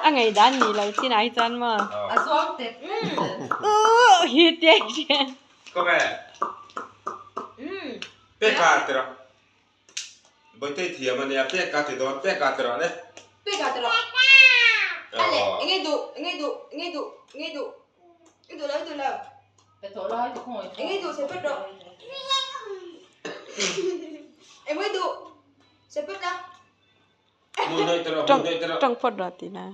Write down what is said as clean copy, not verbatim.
A ngaihdan ni lo chin ah hi chuan maw. Uuh hi tia i hria. Tawng phawt rawh ti na.